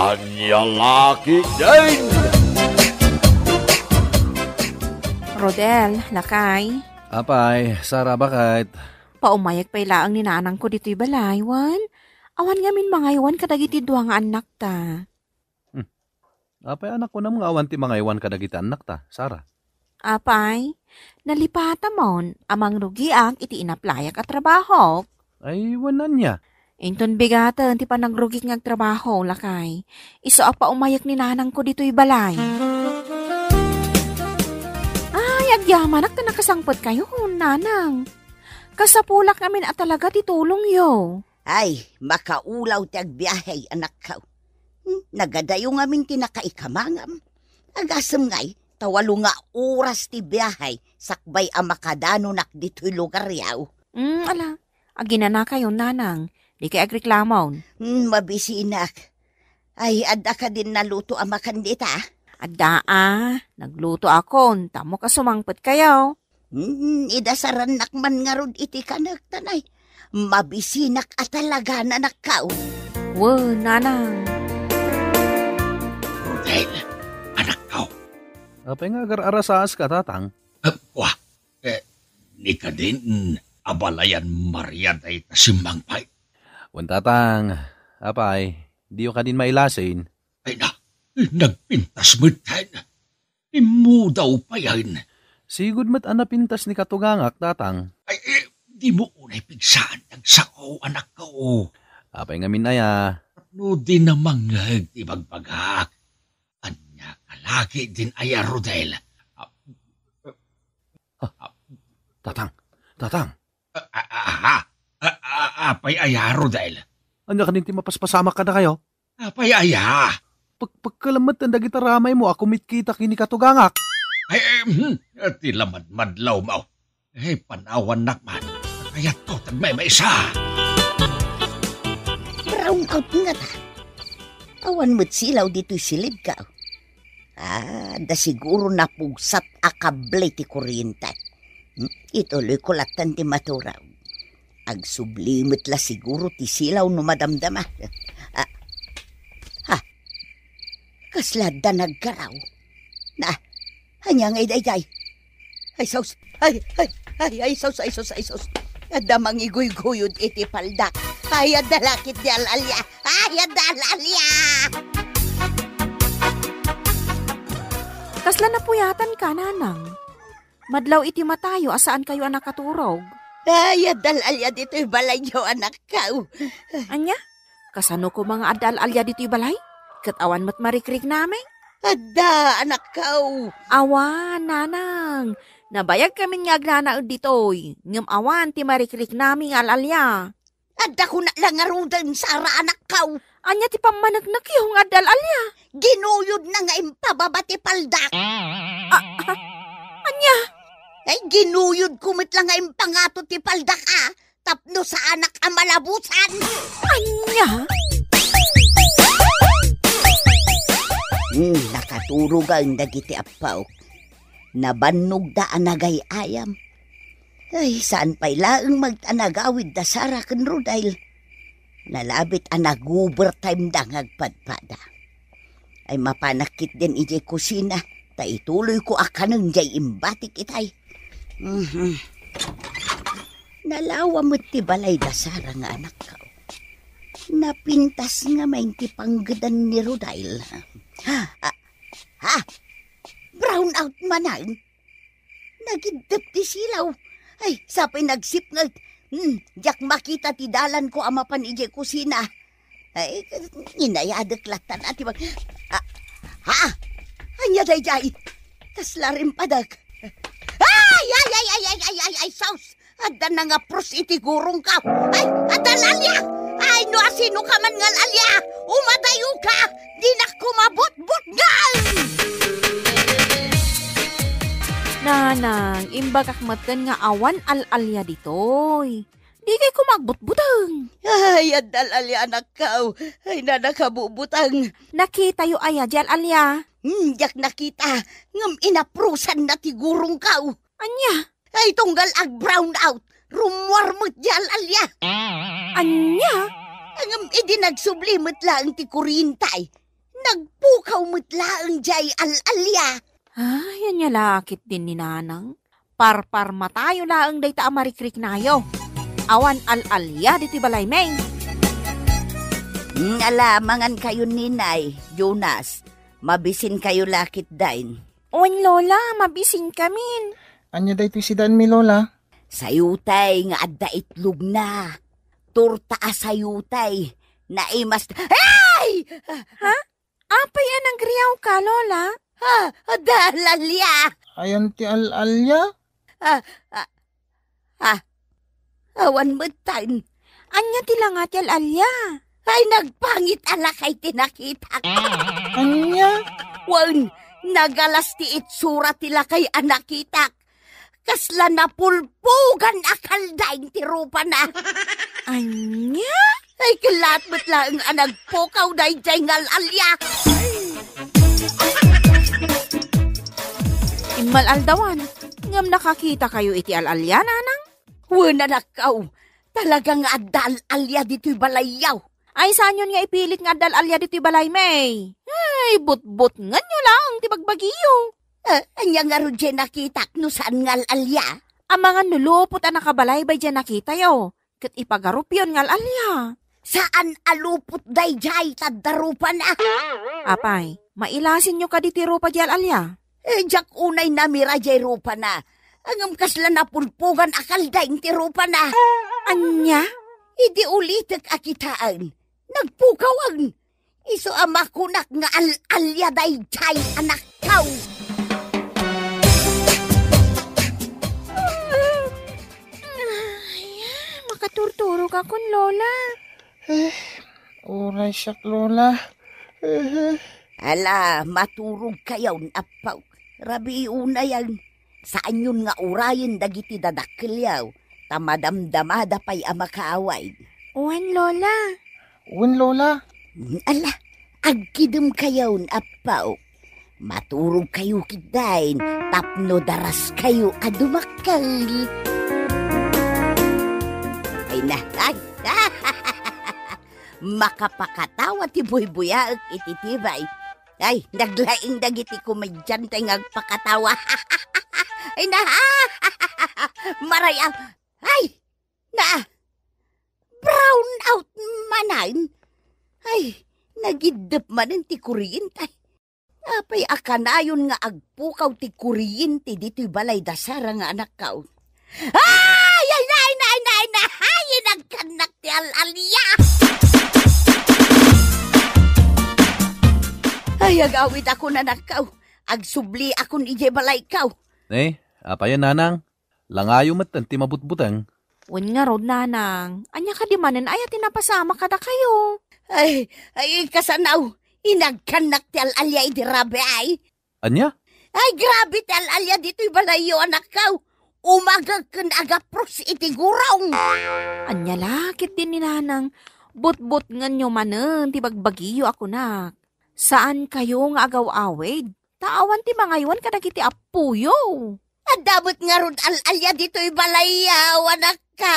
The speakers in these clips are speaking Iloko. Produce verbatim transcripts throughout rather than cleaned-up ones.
Ania la ketdin? Rodel, lakay. Apay, Sara, baket? Paumayek pay laeng ni nanangko ditoy balay, wen? Awan ngamin mangaywan kadagiti dua nga annakta. Hmm. Apay a nakunam nga awan ti mangaywan kadagiti annakta, Sara? Apay, nalipatamon a mangrugiak iti inaplayak a trabahok. Ay, wen ania? Inton bigaten ti panagrugik nga agtrabaho, lakay. Isu a paumayek ni nanangko ditoy balay. Ay, agyamanak ta nakasangpetkayo, nanang. Kasapulak ngamin a talaga ti tulongyo. Ay, makaulaw ti agbiahe, anakko. Hmm, nagadayo ngamin ti nakaikamangam. Agasem ngay, ta walo nga oras ti biahe sakbay a makadanonak ditoy lugaryo. Hmm, ala, aginanakayon, nanang. Dikay agreklamon. Hmm, mabisinak. Ay, adda kadin naluto a makan dita? Adda a, naglutoakon, tapno kasumangpetkayo. Hmm, idasarannak man ngarud iti kanek, tanay. Mabisinak a talaga, anakko. Wen, nanang. Rodel, anakko. Apay nga agar-arasaaska, tatang? Ah, wa, eh, ni kadin, abalayan Maria dayta simmangpet. Wen, tatang, apay, diyo kadin mailasin? Ay na, nagpintas metten. Immudaw payen. Sigud met a napintas ni katugangak, tatang. Ay, eh, dimo unay pigsaan ti agsao, anakko. Apay ngamin aya? Tapno dina mangngeg ti bagbagak. Ania ka la ketdin aya, Rodel? Ah, ah, tatang, tatang. Ah, ah, ah, ah, ah, apay aya, Rodel? Ania kadin ti mapaspasamak kadakayo? Apay aya? Pek-, pekkelem met dagiti ramaymo a kumitkita ken ni katugangak. Ay, eh, hmm, ti lamadmadlawmo. Eh, panawannak man. Kayatko ti agmaymaysa. Brown out ngata. Awan met silaw ditoy silidko. Ah, da siguro napugsat a kable ti kuryente. Hmm, ituloyko latta ti maturaw. Agsubli met la siguro ti silaw no madamdama. Ah, ha? Kasla adda naggaraw. Na, ania ngay daydiay? Ay, sus! Ay, ay, ay, ay, sus, ay, sus, ay, sus! Adda mangiguyguyod iti paldak. Ay, adda la ketdi al-alia. Ay, adda al-alia! Kasla napuyatanka, nanang? Madlaw iti matayo a saankayo a nakaturog. Ay, adda al-alia ditoy balayyo, anakko. Ania? Kasano koma nga adda al-alia ditoy balay? Ket awan met marikriknami? Adda, anakko. Awan, nanang. Nabayagkamin nga agnanaed ditoy, ngem awan ti marikriknami nga al-alia. Adda kunak la ngaruden, Sara, anakko. Ania ti pammaneknekyo nga adda al-alia? Ginuyodna nga impababa ti paldak. Ah, ah, ania? Ay, ginuyodko met la nga impangato ti paldak, a, tapno saanak a malabusan. Ania? Hmm, nakaturogan dagiti appaok. Nabannogda a nagay-ayam. Ay, saan pay laeng magtanagawid da Sara ken Rodel. Nalabit a nag-overtime da nga agpadpada. Ay, mapanak ketdin idiay kusina, ta ituloyko a kanen diay imbatik itay. Mhm. Nalawa met ti balay da Sara nga anakko. Napintas ngamin ti panggedan ni Rodel. Ha? Ha? Brown out manen? Nagiddep ti silaw. Ay, sapay nagsipnget. Hmm, diak makita ti dalanko a mapan idiay kusina. Ay, inayadek latta na ti mag-, ah, ha? Ania daydiay? Kasla rimpadek. Ay, ay, ay, sus! Adda nangapros iti gurongko. Ay, adda al-alia! Ay, no asino ka man nga al-alia, umadayoka! Dinak koma butbutngen! Nanang, imbagak metten nga awan al-alia ditoy. Dikay koma agbutbuteng. Ay, adda al-alia, anakko. Ay, nanang, kabubuteng. Nakitayo aya diay al-alia? Hmm, diak nakita. Ngem inaprosanna ti gurongko. Ania? Ay, tunggal ag-brown out, rummuar met diay al-alia. Ania? Ngem idi nagsubli met laeng ti kuryente, Nagpukaw met laeng jay al-alia. Ay, ania la ketdin ni Nanang. Parparmatayo laeng dayta a marikriknayo. Awan al-alia ditoy balaymi. Ala, mangankayo, Ninay, Jonas. Mabisinkayo la ketdin. Wen, Lola, mabisinkamin. Ania daytoy sidaenmi, Lola? Sayotay nga adda itlogna. Torta a sayotay. Naimas-, ay! Ha? Apay a nagriawka, Lola? Ha? Adda al-alia? Ayan ti al-alia? Ah, ah, ah. Awan metten. Ania ti langa ti al-alia? Ay, nagpangit a lakay ti nakitak. Ania? Wen, nagalas ti itsura ti lakay a nakitak. Kasla napulpugan a kaldaing ti rupana. Ania? Ay, kellat met laeng a nagpukaw daydiay nga al-alia. Immal-aldawan, ngem nakakitakayo iti al-alia, Nanang? Wen, anakko, talaga nga adda al-alia ditoy balayyo. Ay, saanyon nga ipilit nga adda al-alia ditoy balaymi? Ay, butbutngenyo laeng ti bagbagiyo. Eh, ania ngarud diay nakitak no saan nga al-alia? Amangan no lupot a nakabalaybay diay nakitayo, ket ipagarupyon nga al-alia. Saan a lupot daydiay ta adda rupana? Apay, mailasinyo kadi ti rupa diay al-alia? Eh, diak unay namira diay rupana. Ngem kasla napulpugan a kaldaing ti rupana. Ania? Idi ulitek a kitaen, nagpukawen. Isu a makunak nga al-alia daydiay, anakko. Ay, makaturturogakon, Lola. Eh, uray siak, Lola. Eh. Ala, maturogkayon, appo. Rabii unayen. Saanyon nga urayen dagiti dadakkelyo, ta madamdamada pay a makaawid. Wen, Lola. Wen, Lola. Ala, agkidemkayon, appo. Maturogkayo ketdin tapno daraskayo a dumakkel. Ay na, ay. Makapakatawa ti buybuyaek iti tibay. Ay, naglaing dagiti komediante nga agpakatawa. Ay na, maray-am. Ay, na, brown out manen. Ay, nagiddep manen ti kuryente. Apay a kanayon nga agpukaw ti kuryente ditoy balay da Sara nga anakko? Ay, ay, ay, ay, ay, ay, ay, inagkannak ti al-alia. Ay, agawidakon, anakko. Agsubliakon idiay balayko. Eh, apay a, Nanang? Langayo metten ti mabutbuteng. Wen ngarud, Nanang, ania kadi manen aya ti napasamak kadakayo? Ay, ay, kasano? Inagkannak ti al-alia idi rabii. Ania? Ay, grabe ti al-alia ditoy balayyo, anakko. Umagek ken agapros iti gurong. Ania la ketdin ni Nanang? Butbutngenyo manen ti bagbagiyo a kunak. Saankayo nga agaw-awid, ta awan ti mangaywan kadagiti appoyo. Adda met ngarud al-alia ditoy balayyo, anakko.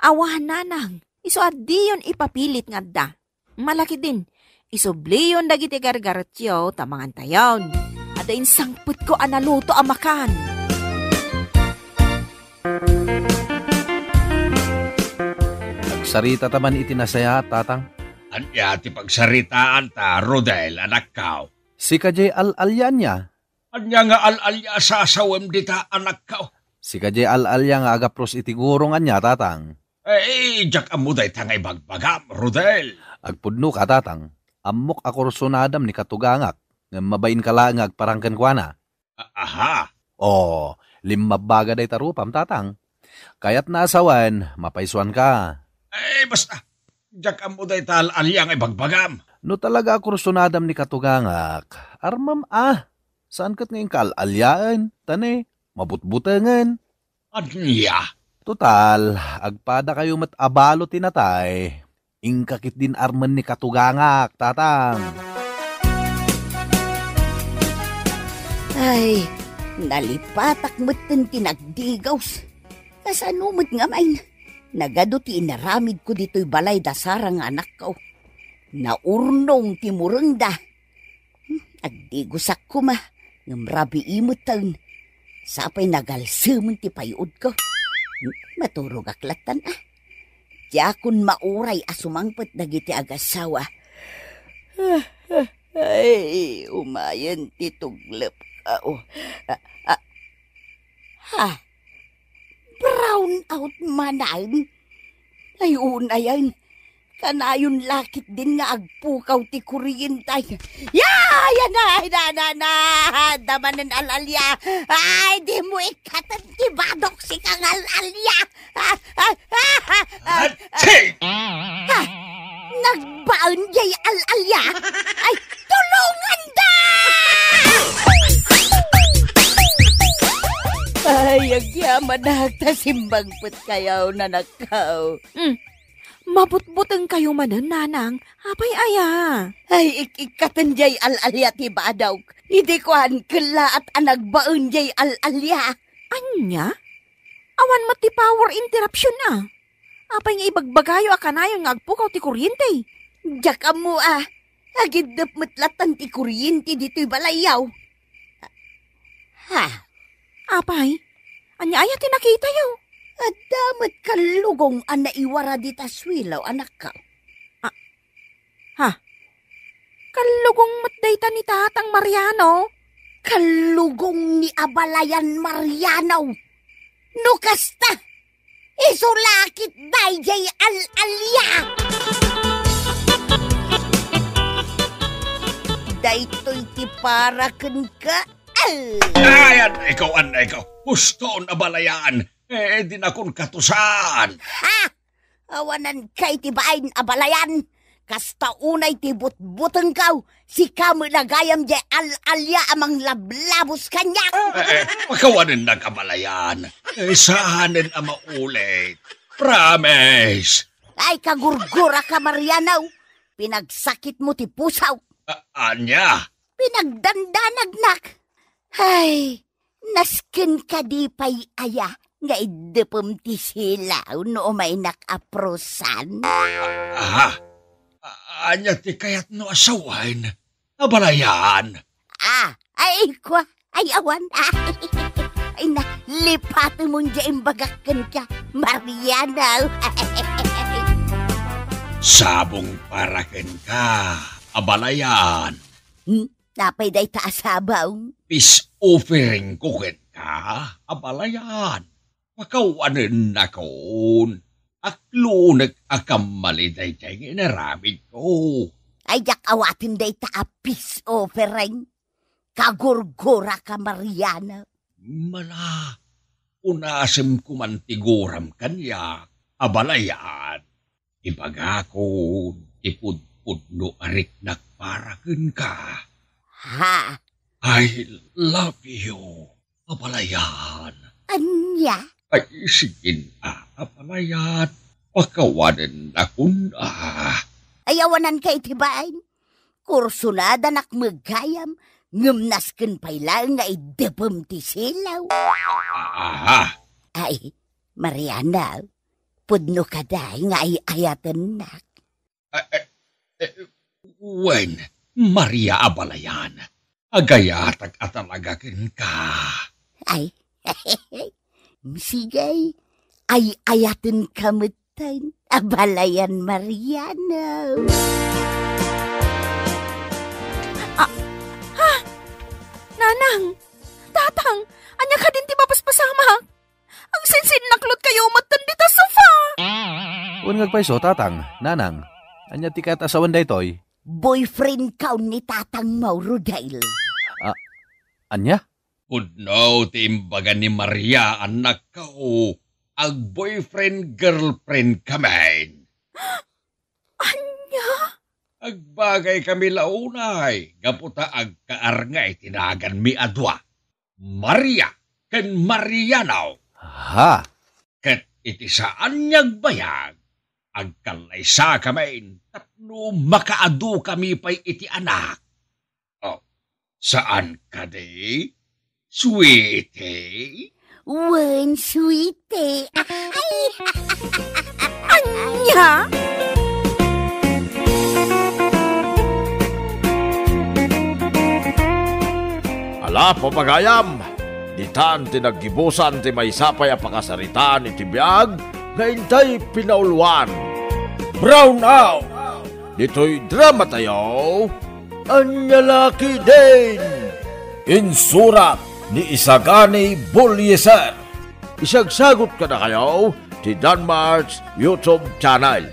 Awan, Nanang, isu a diyon ipapilit nga adda. Malakidin, isubliyon dagiti gargaretyo ta mangantayon. Adda insangpetko a naluto a makan. Agsarita ta man iti nasayaat, Tatang. Ania ti pagsaritaanta, Rodel, anakko? Sika diay al-alia ania? Ania nga al-alia a sasawem dita, anakko? Sika diay al-alia nga agapros iti gurong ania, Tatang? Eh, diak ammo dayta nga ibagbagam, Rodel. Agpudnoka, Tatang. Ammok a kursunadam ni katugangak, ngem mabainka laeng nga agparang kenkuana. A-, aha? Oh, limmabbaga dayta rupam, Tatang. Kayatna a sawen, mapaysuanka. Eh, basta, diak ammo dayta al-alia nga ibagbagam. No talaga a kursunadam ni katugangak, armam a, saan ket nga inka al-aliaen, ta ne, mabutbutengen. Ania? Total, agpadakayo met a balo ti natay. Inka ketdin armen ni katugangak, Tatang. Ay, nalipatak metten ti nagdigos. Kasano met ngamin? Nagadu ti inaramidko ditoy balay da Sara nga anakko. Naurnong ti murengda. Agdigosak koma, ngem rabii metten. Sapay nagalsemen ti payuodko. Maturogak lattan, a. Diakon mauray a sumangpet dagiti agasawa. Ay, umayen ti tuglep. Ah, oh. Ah, ah. Ha? Brown out manen? Ay, unayen. Kanayon la ketdin nga agpukaw ti kuryente. Ya! Yan na! Ay, na, na, na! Damanen al-alia! Ay, dimo ikkaten ti badok, sika nga al-alia! Ah, ah, ah, ah, ah. Atsi! Ha? Nagbaen jay al-alia? Ay, tulonganda! Ay, agyamanak ta simmangpetkayo, nanakko. Mm. Mabutbutengkayo manen, nanang. Apay aya? Ay, ik-ikkaten jay al-alia ti badok. Idi kuan, kellaat a nagbaen jay al-alia. Ania? Awan met ti power interruption a. Apay nga ibagbagayo a kanayon nga agpukaw ti kuryente? Diak ammo a. Agiddep met lattan ti kuryente ditoy balayyo. Ha? Apay? Ania aya ti nakitayo? Adda met kallugong a naiwara dita suelo, anakko. Ah, ha? Kallugong met dayta ni Tatang Mariano? Kallugong ni Abalayan Mariano. No kasta, isu la ketdi jay al-alia. Daytoy ti para kenka. Ay, annayko, annayko. Huston, Abalayan. Eh, dinakon katusan. Ha? Awanan kay ti bain, Abalayan. Kasta unay ti butbutengko, sika met gayam jay al-alia a manglablabos kaniak. Eh, eh, pakawanennak, Abalayan. Eh, saanen a maulit. Promise. Ay, kagurguraka, Mariano. Pinagsakitmo ti pusok. A-, ania? Pinagdandanagnak. Ay, nasken kadi pay aya nga iddepem ti silaw no umaynak a prusan? Aha. A-, ania ti kayatno a sawen? Abalayan. Ah, ay, kua, ay, awan. Ay, na, lipatemon jay imbagak kenka, Mariano. Sabong para kenka, Abalayan. Hmm? Apay dayta a sabong? Peace offeringko kenka, Abalayan. Pakawanennakon. Aklonek a kammali daydiay nga inaramidko. Ay, diak awaten dayta a peace offering. Kagurguraka, Mariano. Mala, unasem koman ti guram kaniak, Abalayan. Ibagakon ti pudpudno a riknak para kenka. Ha? I love you, Abalayan. Ania? Ay, sige na, Abalayan. Pakawanennakon a. Ay, awanan kay ti bain. Kursunadanak met gayam, ngem nasken pay laeng nga iddepem ti silaw. Aha. Ay, Mariano, pudno kadi nga ay-ayatennak? Eh, eh, eh, wen, Maria Abalayan, agayatak a talaga kenka. Ay, sige, ay-ayatenka met Ten, Abalayan Mariano. Ah, ha? Nanang, Tatang, ania kadin ti mapaspasamak? Agsinsinnaklotkayo metten dita sofa. Wen nga agpayso, Tatang, Nanang, ania ti kayat a sawen daytoy? Boyfriendko ni Tatang Mauro, Dale. Ah, ania? Pudno ti imbaga ni Maria, annakko, ag-boyfriend-girlfriend kamin. Ania? Agbagay kami la unay, gapu ta agkaar nga itinaganmi a dua, Maria ken Mariano. Ha? Ket iti saan nga agbayag, agkallaysakamin tapno makaadukami pay iti anak. Oh, saan kadi, sweetie? Wen, sweetie. Ay! Ania? A pamagayam, ditan ti naggibusan ti maysa pay a pakasaritaan iti biag nga intay pinauluan. Brown out! Ditoy drama tayo, Ania La Ketdin! Insurat ni Isagani Bullieser. Isagsagot kadakayo ti Danmark's YouTube channel.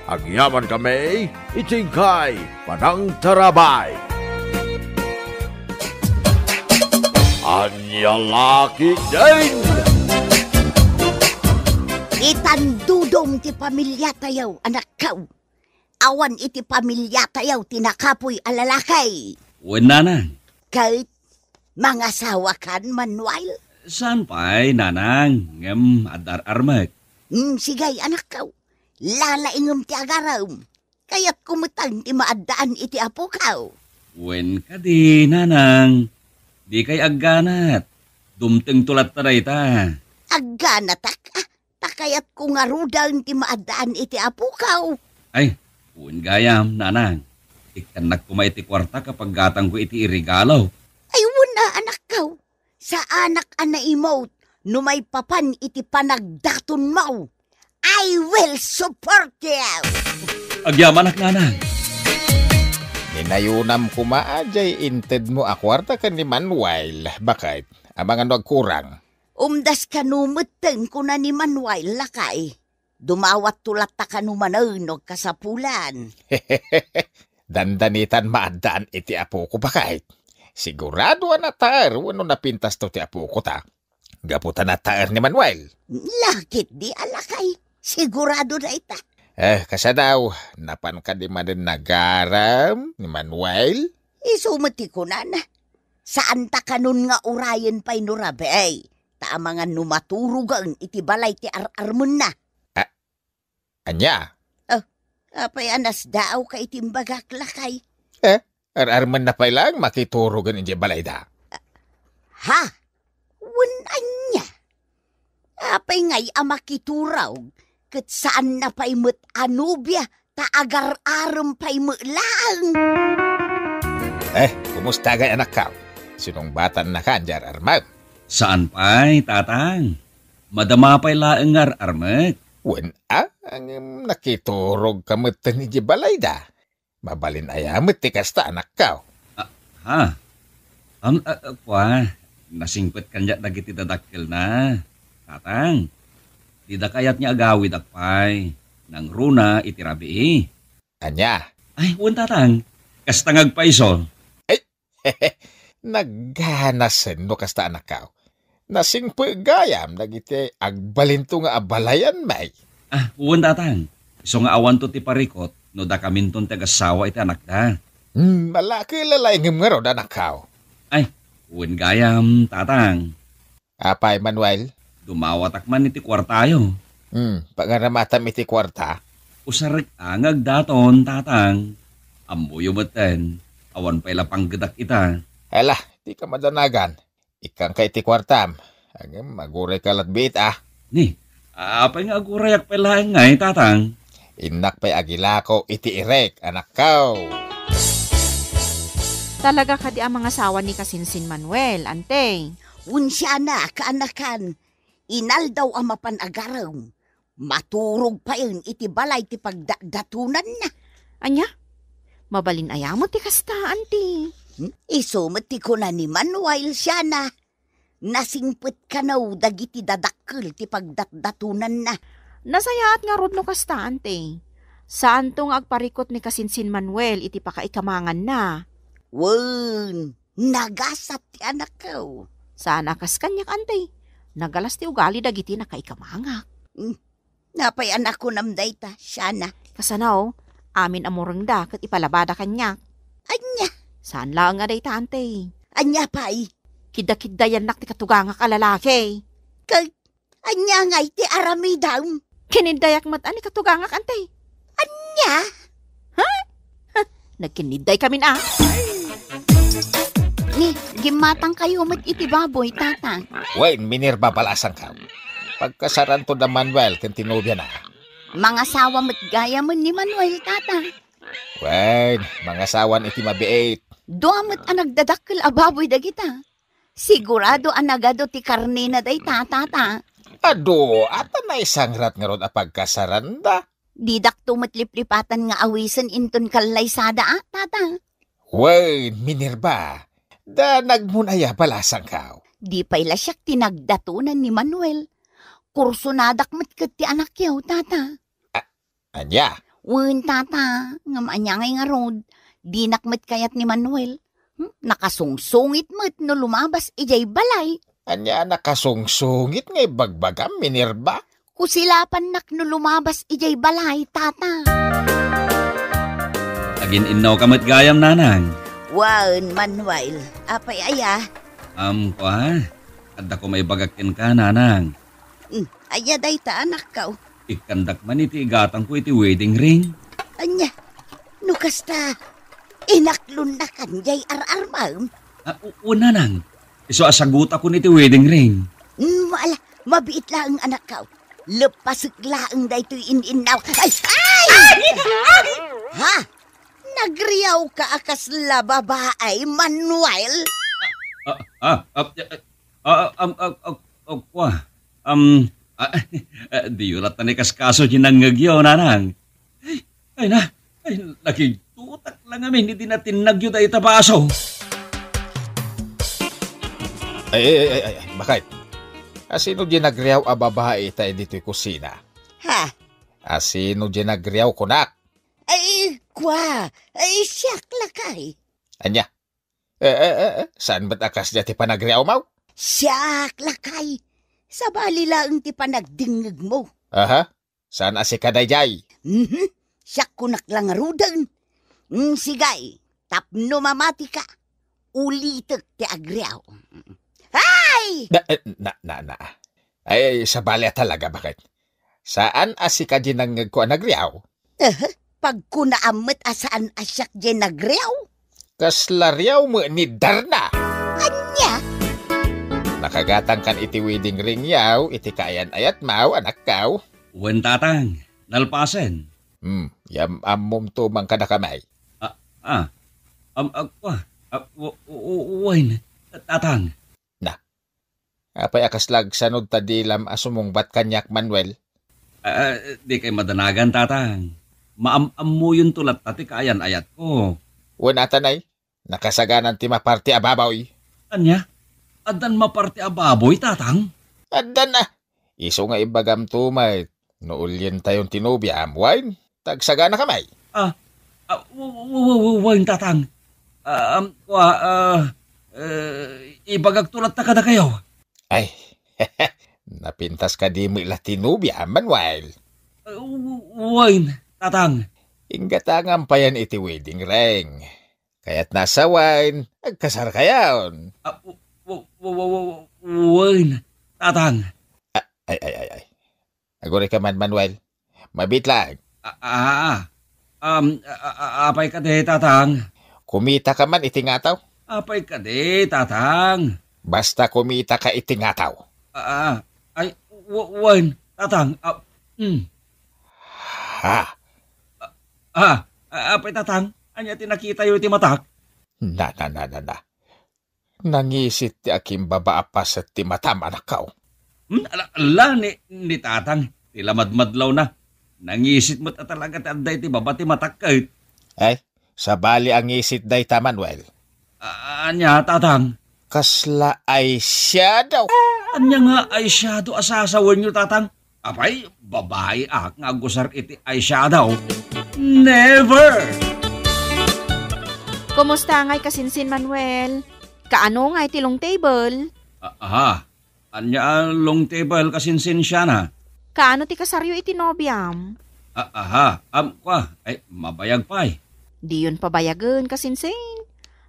Agyaman kami iti inkay panangtarabay. Ania La Ketdin! Itandudom ti pamiliatayo, anakko. Awan iti pamiliatayo ti nakapuy a lalaki. Wen, nanang. Ket mangasawakan, Manuel? Saan pay, nanang, ngem adda ar-armek. Hmm, sige, anakko. Lalaingem ti agarem. Kayatko metten ti maaddaan iti apokaw. Wen kadi, nanang, dikay agganat. Dumtengto latta dayta. Agganatak? Ah, ta kayatko ngaruden ti maaddaan iti apokaw. Ay, wen gayam, nanang. Ikkannak koma iti kuarta a paggatangko iti iregalo. Ay, wen a, anakko. Saanak a naimut no maipapan iti panagdatonmo. I will support you! Agyamanak, nanang. Ninayonam koma a diay intedmo a kuarta ken ni Manuel, baket, amangan no agkurang. Umdas kano metten, kuna ni Manuel, lakay. Dumawatto latta kano manen no agkasapulan. Dandanitan maaddaan iti apoko, baket. Sigurado a nataer wenno napintasto ti apoko ta. Gapu ta nataer ni Manuel. Lakit di a lakay. Sigurado dayta. Eh, kasano, napan kadi manen agarem ni Manuel? Isu met ti kunana. Saanta kanon nga urayen pay no rabii, ta amangan no maturogen iti balay ti ar-armenna. Ah, ania? Oh, apay a nasdaawka iti imbagak, lakay? Eh, ar-armenna pay laeng makiturogen idiay balayda. Ha? Wen ania? Apay ngay a makiturog ket saanna pay met a nobia ta agar-arem pay met laeng? Eh, kumusta ngay, anakko? Sinungbatannakan diay ar-armem? Saan pay, tatang. Madama pay laeng nga ar-armek. Wen a, ngem nakiturogka metten idiay balayda. Mabalin aya met ti kasta, anakko? Ah, ha? Am, ah, ah, kua, nasingpet kaniak dagiti dadakkelna, tatang. Dida kayat nga agawidak pay. Nangruna iti rabii. Ania? Ay, wen, tatang. Kasta nga agpayso. Ay, nagganasen no kasta, anakko. Nasingpet gayam dagiti agbalinto nga abalayan, may. Ah, wen, tatang. Isu nga awanto ti parikut no dakaminton ti agassawa iti anakda. Hmm, malaki lalaingem ngarud, anakko. Ay, wen gayam, tatang. Apay, Manuel? Dumawatak man iti kuartayo. Hmm, pangaramatam iti kuarta? Usarek a nga agdaton, tatang. Ammoyo metten, awan pay la panggedak ita. Ala, dika madanagan. Ikkanka iti kuartam. Ngem, agurayka latbiit, ah. Ni, apay nga agurayak pay laeng ngay, tatang? Innak pay agilako iti irek, anakko. Talaga kadi a mangasawa ni Kasinsin Manuel, ante? Unsiana, kaanakan. Inaldaw a mapan agarem. Maturog payen iti balay ti pagdadatonanna. Ania? Mabalin aya met ti kasta, anti? Hmm? Isu met ti kuna ni Manuel, siana. Nasingpet kano dagiti dadakkel ti pagdatdatonanna. Nasayaat ngarud no kasta, anti. Saanto nga agparikut ni Kasinsin Manuel iti pakaikamanganna. Wen, nagasat ti anakko. Saan a kas kaniak, anti. Nagalas ti ugali dagiti nakaikamangak. Hmm. Napay a nakunam dayta, siana? Kasano, amin a murengda ket ipalabada kaniak. Ania? Saan laeng a dayta, anti. Ania pay? Kidakiddayannak ti katugangak a lalaki. Ket ania ngay ti aramidem? Kiniddayak met a ni katugangak, anti. Ania? Ha? Ha? Nagkinidday kamin a. Ni, gimmatangkayo met iti baboy, tata. Wen, Minerva, balasangka. Pagkasaranto da Manuel ken ti nobiana. Mangasawa met gayamen ni Manuel, tata. Wen, mangasawan iti mabiit. Dua met a nagdadakkel a baboy dagita. Sigurado a nagadu ti karnena dayta, tata. Adu, adda naisangrat ngarud a pagkasaranda. Didakto met liplipatan nga awisen inton kallaysada, a, tata. Wen, Minerva, da nagmun aya balasangkaw? Di pay la siak ti nagdatonan ni Manuel. Kursonadak met ket ti anakyo, tata. A-, ania? Wen, tata, ngem ania ngay ngarud? Dinak met kayat ni Manuel. Hmm, nakasungsungit met no lumabas idiay balay. Ania nakasungsungit nga ibagbagam, Minerva? Kusilapannak no lumabas idiay balay, tata. Agin-innawka met gayam, nanang. Wen, Manuel. Apay aya? Am, kua, adda ko maibagak kenka, nanang. Hmm, aya dayta, anakko? Ikkandak man iti igatangko iti wedding ring. Ania? No kasta, inaklonnakan diay ar-armam? Ah, u-, wen, nanang. Isu a sagutakon iti wedding ring. Hmm, ala, mabiit laeng, anakko. Leppasek laeng daytoy in-innaw. Ay! Ay! Ha? Nagriawka a kasla babae, Manuel? Ah, ah, ah, ah, ah, um, ah, ah, ah, kua. Um, ah, ah, diyo latta ni kaskaso ti nangngegyo, nanang. Ay, ay na, ay, nakigtutak lang amin iti natinnagyo dayta baso. Ay, ay, ay, ay, ay, bakit? Asino di nagriaw a babae ita ditoy kusina? Ha? Asino di nagriaw, kunak? Ay, kua, ay, siak lakay. Ania? Eh, eh, eh, eh, saan met a kasdiay ti panagriawmaw? Siak lakay. Sabali laeng ti panagdengngegmo. Aha, saan a sika daydiay? Mhm. Siak kunak la ngaruden. Mm, sige, tapno mamatika, ulitek ti agriaw. Ay! Na, eh, na, na, na. Ay, sabali a talaga, bakit? Saan a sika di nangngegko a nagriaw? Eh, pagkunaam met a saan a siak di nagriaw? Kasla riaw met ni Darna. Ania? Nakagatangkan iti wedding ring yaw iti kaayan-ayatmaw, anakkaw. Wen, tatang, nalpasen. Hmm, yam-ammom to man kadakami. Ah, ah, am, ah, ah, ah, w-, w-, w-, wen, tatang. Na, apay a kasla agsanod ta dilam a sumungbat kaniak, Manuel? Ah, di kay madanagan, tatang. Maam-ammoyonto latta ti kaayan-ayatko. Wen, atanay, nakasaganan ti maparti a baboy. Ania? Addan maparti a baboy, tatang? Addan a. Isu nga ibagam to met, no ulientayon ti nobiam, wen, ta agsaganakami. Ah, ah, w-, w-, w-, w-, wen, tatang. Ah, am, kua, ah, eh, ibagakto latta kadakayo. Ay, napintas kadi met la ti nobiam, Manuel? Ah, w-, w-, wen, tatang. Inggatangam payen iti wedding ring. Kayatna a sawen, agkasarkayon. Ah, w-, w-, w-, w-, w-, wen, tatang. Ah, ay, ay, ay, ay. Agurayka man, Manuel. Mabiit laeng. Ah, ah, ah. Um, a-, a-, a-, apay kadi, tatang? Kumitaka man iti ngataw. Apay kadi, tatang? Basta kumitaka iti ngataw. Ah, ah. Ay, w-, wen, tatang. Ah, mm. Ha? Ah, ah, ah, apay, tatang? Ania ti nakitayo iti matak? Na, na, na, na, na. Nangisit ti akimbaba a paset ti matam, anakko. Hmm, ala, ala, ni, ni tatang, ti la madmadlawna. Nangisit met a talaga ti adda iti baba ti matak ket. Ay, sabali a ngisit dayta, Manuel. A-, ania, tatang? Kasla eyeshadow. Ania nga eyeshadow a sasawenyo, tatang? Apay, babai ak nga agusar iti eyeshadow? Never! Kumusta ngay kasinsin, Manuel? Kaano ngay ti long table? A-, aha. Ania a long table kasinsin, Shana? Kaano ti kasaryo iti nobiam? A-, aha. Am, kua. Ay, mabayag pay. Diyon pabayagen kasinsin.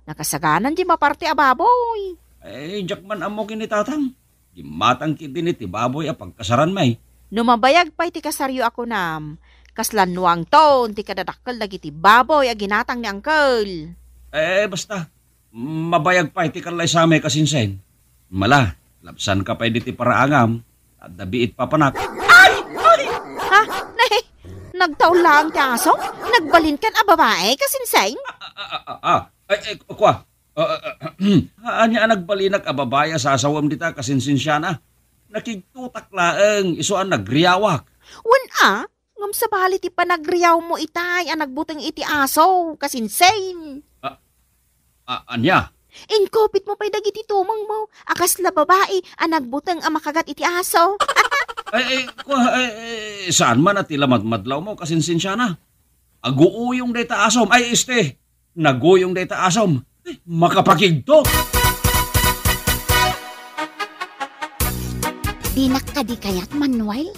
Nakasaganan di maparti a baboy. Ay, diak man ammo ken ni tatang. Gimmatang ketdin iti baboy a pagkasaranmi. No mabayag pay ti kasaryo a kunam, kasla nuangton ti kadadakkel dagiti baboy a ginatang ni Uncle. Eh, basta, mabayag pay ti kallaysami kasinsin. Mala, labsanka pay diti paraangam, adda biit papanak. Ay! Ay! Ha? Nay, nagtaul laeng ti aso? Nagbalinkan a babae kasinsin? Ah, ah, ah, ah, ah. Ay, ay, kua. Ah, ah, ah, ania a nagbalinak a babai a sasawem dita kasinsinsiana? Nakigtotak laeng, isu a nagriawak. Wen a, ngem sabali ti panagriawmo itay a nagbuteng iti aso, kasinsin. Ah, ah, ania? Inkupitmo pay dagiti tumengmo a kasla babai a nagbuteng a makagat iti aso. Ay, ay, kua, ay, ay, saan man a ti lamadmadlawmo, kasinsinsiana? Aguuyong dayta asom. Ay, este, naguyong dayta asom. Ay, makapakigto. Dinak kadi kayat, Manuel?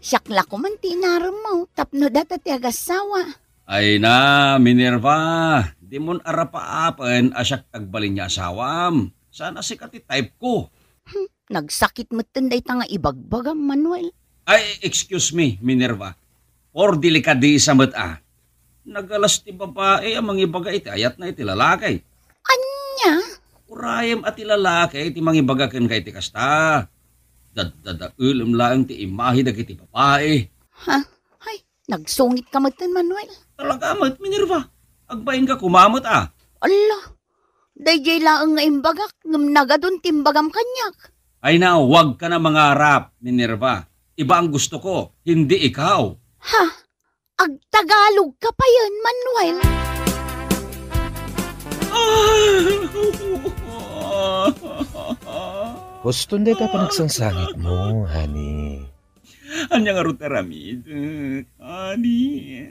Siak la koman ti inaremmo tapno data ti agassawa. Ay na, Minerva, dimon arapaapen a siak tagbalin nga asawam. Sana sika ti type ko. Hmm, nagsakit metten dayta nga ibagbagam, Manuel. Ay, excuse me, Minerva. Por delikadesa met a. Nagalas ti babai a mangibaga iti ayatna iti lalaki. Ania? Urayem a ti lalaki ti mangibaga kenka iti kasta. Daddadaelem laeng ti imahe dagiti babai. Ha? Ay, nagsungit ka metten, Manuel. Talaga met, Minerva. Agbain ka kumamet a. Alla, daydiay laeng nga imbagak, ngem nagadun ti imbagam kaniak. Ay na, wag ka na mangarap, Minerva. Iba ang gusto ko, hindi ikaw. Ha? Agtagalog ka payen, Manuel? Huston dayta panagsangsangitmo, honey. Ania ngarud ti aramidek, honey?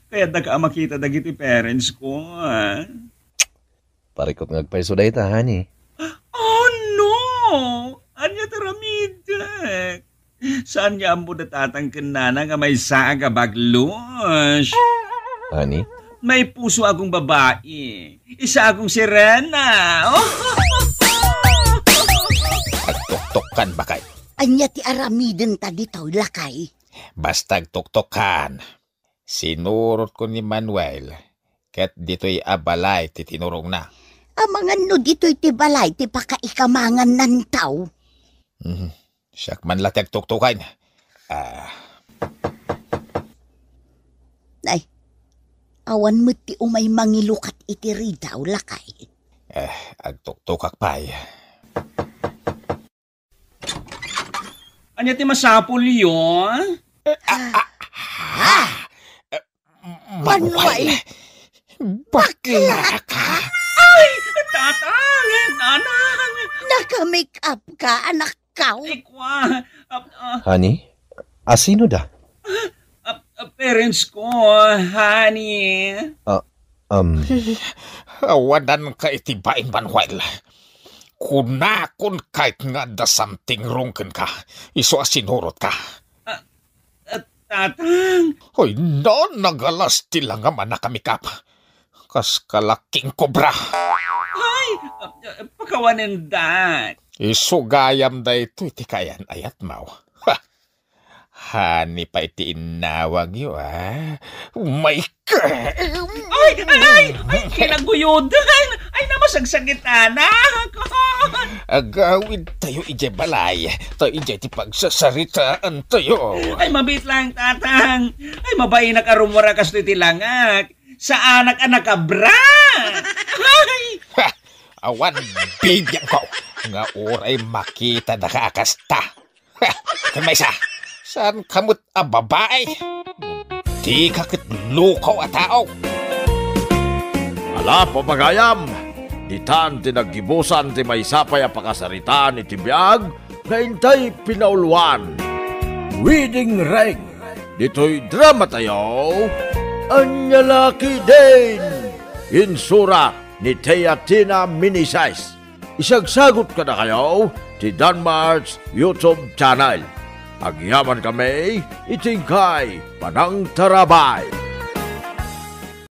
Kayatdaka a makita dagiti parents ko, ah. Parikut nga agpayso dayta, honey. Oh, no! Ania ti aramidek? Saan nga ammo da tatang ken nana nga maysa a gabaglos? Honey? May puso akong babai. Isa akong sirena. Agtuktok kan, bakay. Ania ti aramiden ta ditoy, lakay? Basta agtuktok kan. Sinurotko ni Manuel, ket ditoy a balay ti tinurongna. Amangan no ditoy ti balay ti pakaikamangan nantaw. Mhm. Siak man la ti agtuktukan. Ah. Ay, awan met ti umay mangilukat iti ridaw, lakay. Eh, agtuktukak pay. Ania ti masapulyo? Ah, ah, ah, Manuel. Manuel. Bakla ka? Ay, tatang, nanang. Naka-make up ka, anak ko. Ay, kwa. Ah, ah. Honey, asino da? Ah, ah, parents ko, honey. Ah, Um. Awadanka iti bain, Manuel. Kunakon kayat nga adda something wrong kenka, isu a sinurotka. Ah, ah, Tatang. Hoy, no, nagalas ti langam a naka-make up. Kas kalaking kobra. Ay, ah, ah, pakawanen da. Isu gayam daytoy ti kaayan-ayatmo. Ha! Honey pay ti innawagyo, ah. Oh my God! Ay, ay, ay, ay, kinaguyod. Ay, ay, namasagsagitan, ah. Agawidtayo idiay balay. Ta idiay ti pagsasaritaantayo. Ay, mabiit lang, Tatang. Ay, mabainak a rumura kastoy ti langak. Saanak a nakabra. Ay! Ha! Awan bibiangko nga uray makitada ka a kasta. Ken maysa, saanka met a babai? Dika ket lukaw a tao. Ala, papagayam, ditan ti naggibusan ti maysa pay a pakasaritaan iti biag nga intay pinauluan. Wedding Ring. Ditoy dramatayo, Ania La Ketdin. Insura ni Teatina Meneses. Isagsagut kadakayo ti Danmart's YouTube channel. Agyamankami iti inkay panangtarabay.